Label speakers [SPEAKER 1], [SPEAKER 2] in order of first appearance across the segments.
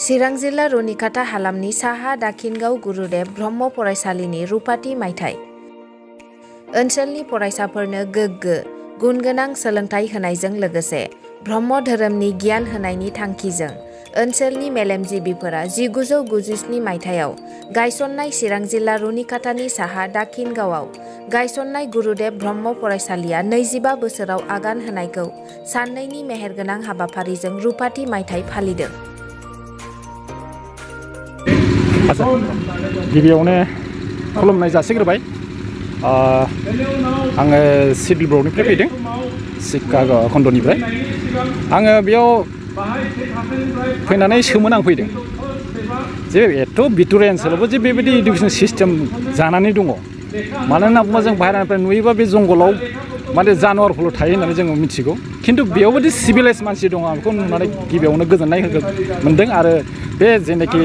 [SPEAKER 1] चिरां जिल्ला रुनिकाटा हालामनि साहा दाखिनगाव गुरुदेव ब्रह्म फरायसालिनि रुपाथि मायथाइ ओनसोलनि फरायसाफोरनो गोग्गो गुनगोनां सोलोंथाइ होनायजों लोगोसे ब्रह्म धोरोमनि गियान होनायनि थांखिजों ओनसोलनि मेलेमजिबिफोरा 1997 मायथाइयाव गायसननाय चिरां जिल्ला रुनिकाटानि साहा दाखिनगावआव गायसननाय गुरुदेव ब्रह्म फरायसालिया 25 बोसोराव आगान होनायखौ साननैनि मेहेरगोनां हाबाफारिजों रुपाथि मायथाइ फालिदों।
[SPEAKER 2] गिबियावनो खुलुमनाय जासिग्रोबाय। आङो सिडिल ब्रकनिफ्राय फैदों, सिक्का खन्दनिफ्राय। आङो बेयाव फैनानै सोमोनांफैदों जे एथ' बिथुरिया ओनसोलावबो जे बेबायदि इडुकेसन सिस्टेम जानानै दङ। मानो होनना बुङोबा जों बाहेरानिफ्राय नुयोबा बे जंगलाव माने जानवारफोरल' थायो होननानै जोङो मिथिगौ, खिन्थु बेयावबोदि सिभिलाइज मानसि दङ आं बेखौ नुनानै गिबियावनो गोजोननाय मोन्दों। आरो बे जेनाखि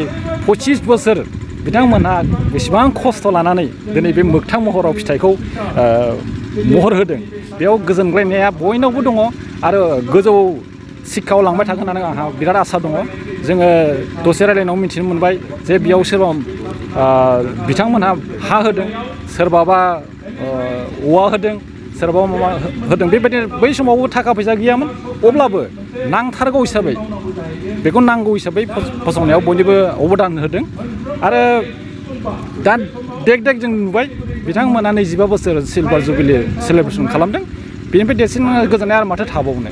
[SPEAKER 2] 25 बोसोर बिथांमोनहा बेसेबां खस्थ' लानानै दिनै बे मोगथां महराव फिथाइखौ महर होदों, बेयाव गोजोनग्लायनाया बयनावबो दङ आरो गोजौ शिक्षायाव लांबाय थागोन होननानै आंहा बिराद आसा दङ। जोङो दसे रायलायनायाव मिथिनो मोनबाय जे बेयाव सोरबा बिथांमोनहा हा होदों, सोरबाबा औवा होदों, सोरबा माबा होदों। बेबायदिनो बै समावबो थाखा फैसा गैयामोन, अब्लाबो नांथारगौ हिसाबै बेखौ नांगौ हिसाबै फसंनायाव बयनिबो अबदान होदों। आरो दा देग जों नुबाय बिथांमोना 25 बोसोर सिलभार जुबिलि सेलेब्रेसन खालामदों। बेनिफ्राय देरसिन गोजोननाय आरो माथो थाबावनो।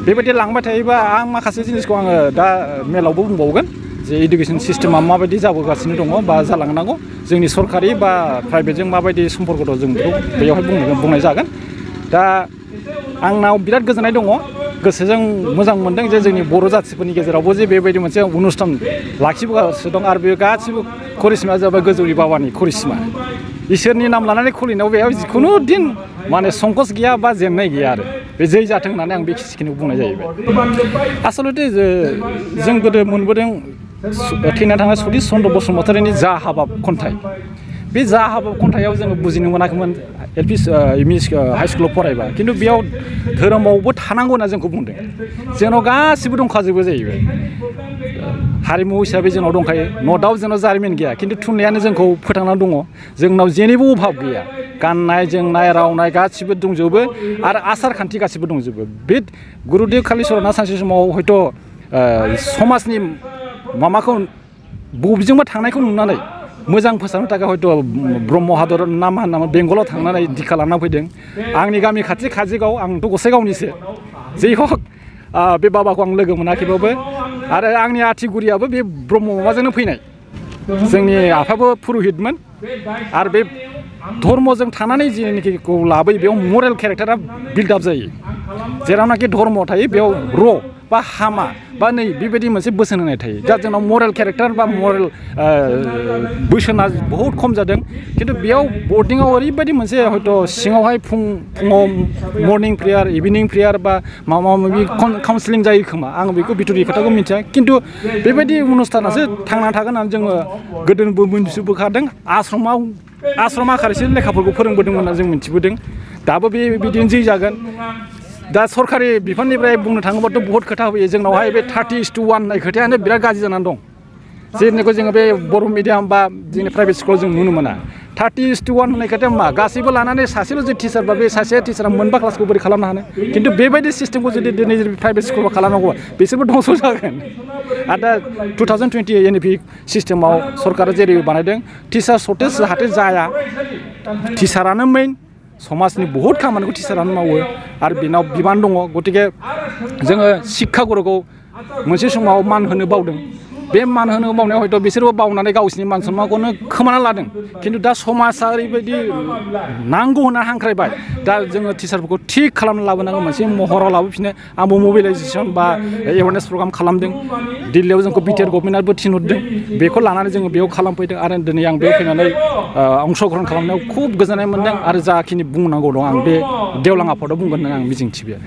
[SPEAKER 2] बेबायदि लांबाय थायोबा आं माखासे जिनिसखौ आङो दा मेलावबो बुंबावगोन जे इडुकेसन सिस्टेमा माबायदि जाबोगासिनो दङ बा जालांनांगौ, जोंनि सरकारि बा प्राइभेटजों माबायदि सम्पर्क दं जों बेखौ बेयावहाय बुंनाय जागोन। दा आंनाव बिराद गोजोननाय दङ, गोसोजों मोजां मोनदों जे जोंनि बर' जाथिफोरनि गेजेरावबो जे बेबायदि मोनसे अनुस्थान लाखिबोगासिनो दं। आरो बे गासिबो करिश्माया जाबाय गोजौनि बाबानि करिश्मा। इसोरनि नाम लानानै खुलिनायाव बेयाव जिखुनु दिन माने संकस गैया बा जेननाय गैया आरो बे जै जाथों होननानै आं बेखिनिखौ बुंनाय जाहैबाय। आसलथे जों गोदो मोनबोदों थैना थांनाय सतिश चन्द्र बसुमतारीनि जा हाबाब खन्थाइ। बे जा हाबाब खन्थाइयाव जोङो बुजिनो मोनाखैमोन एल पि हाइ स्कुलाव फरायबा, खिन्थु बेयाव धोरोमावबो थानांगौ होनना जोंखौ बुंदों। जोंनाव गासिबो दंखाजोबो जाहैबाय, हारिमु हिसाबै जोंनाव दंखायो। न' दाउट जोंनाव जारिमिन गैया, खिन्थु थुनलाइयानो जोंखौ फोथांनानै दङ। जोंनाव जेनिबो अभाब गैया, गाननाय जोमनाय रावनाय गासिबो दंजोबो आरो आसार खान्थि गासिबो दंजोबो। बे गुरुदेव कालिचरना सानसे समाव हयथ' समाजनि माबाखौ बबेजोंबा थांनायखौ नुनानै मोजां फोसाबनो थाखाय हयथ' ब्रह्म हादर ना मा होनामोन बेंगलाव थांनानै दिखा लाना फैदों। आंनि गामि खाथि काजलगाव, आंथ' गसाइगावनिसो। जै हक बे बाबाखौ आं लोगो मोनाखैबाबो, आरो आंनि आथिगुरियाबो बे ब्रह्म माबाजोंनो फैनाय। जोंनि आफाबो पुर'हितमोन। आरो बे धर्मजों थानानै जेनिखिखौ लाबोयो बेयाव मरेल केरेक्टारा बिल्डआप जायो। जेरावनाखि धर्म थायो बेयाव र' बा हामा बा नै बेबायदि मोनसे बोसोन होनाय थायो। दा जोंनाव मरेल केरेक्टार बा मरेल बोसोना बहुद खम जादों। खिन्थु बेयाव बर्डिंआव ओरैबायदि मोनसे हयथ' सिङावहाय फुङाव मर्निं प्रेयार, इभिनिं प्रेयार बा माबा माबि काउन्सिलिं जायो खोमा, आं बेखौ बिथुरि खोथाखौ मिथिया। खिन्थु बेबायदि अनुस्थानासो थांना थागोन होननानै जोङो गोदोबो मोनथिबोखादों। आश्रम आखारैसो लेखाफोरखौ फोरोंबोदोंमोन होनना जों मिथिबोदों। दाबो बिदिनो जै जागोन। दा सरकारि बिफाननिफ्राय बुंनो थाङोबाथ' बहुत खोथा होयो। जोंनावहाय बे 30:1 होननाय खोथायानो बिराद गाज्रि जानानै दं। जेनिखौ जोङो बे बर' मिडियाम बा जोंनि प्राइभेट स्कुलाव जों नुनो मोना। 30:1 होननाय खोथाया मा? गासैबो लानानै सासेल' जे टिचार बा बे सासे टिचारा मोनबा क्लासखौ बोरै खालामनो हानो? खिन्थु बेबायदि सिस्टेमखौ जुदि दिनै प्राइभेट स्कुलाव खालामनांगौबा बिसोरबो धंस' जागोन। आरो दा 2020 NEP सिस्टेमाव सरकारा जेरै बानायदों, टिचार सर्टेज जाहाथे जाया। टिचारानो मेइन, समाजनि बहुद खामानिखौ टिचारानो मावो आरो बेनाव बिबान दङ। गतिके जोङो शिक्षा गुरुखौ मोनसे समाव मान होनो बावदों। बे मान होनो बावनायाव हयथ' बिसोरबो बावनानै गावसिनि मान सन्मानखौनो खोमाना लादों। खिन्थु दा समाजा ओरैबायदि नांगौ होनना हांख्रायबाय। दा जोङो टिचारफोरखौ थिग खालामना लाबोनांगौ, मोनसे महराव लाबोफिनो। आंबो मबिलाइजेसन बा एवारनेस प्रग्राम खालामदों। दिल्लीयाव जोंखौ बिटिआर गभर्नमेन्टआबो थिनहरदों। बेखौ लानानै जोङो बेयाव खालामफैदों आरो दिनै आं बेयाव फैनानै अंशग्रहण खालामनायाव खुब गोजोननाय मोनदों। आरो जाखिनि बुंनांगौ दं आं बे गेवलां आफादाव बुंगोन होननानै आं मिजिंथिबाय।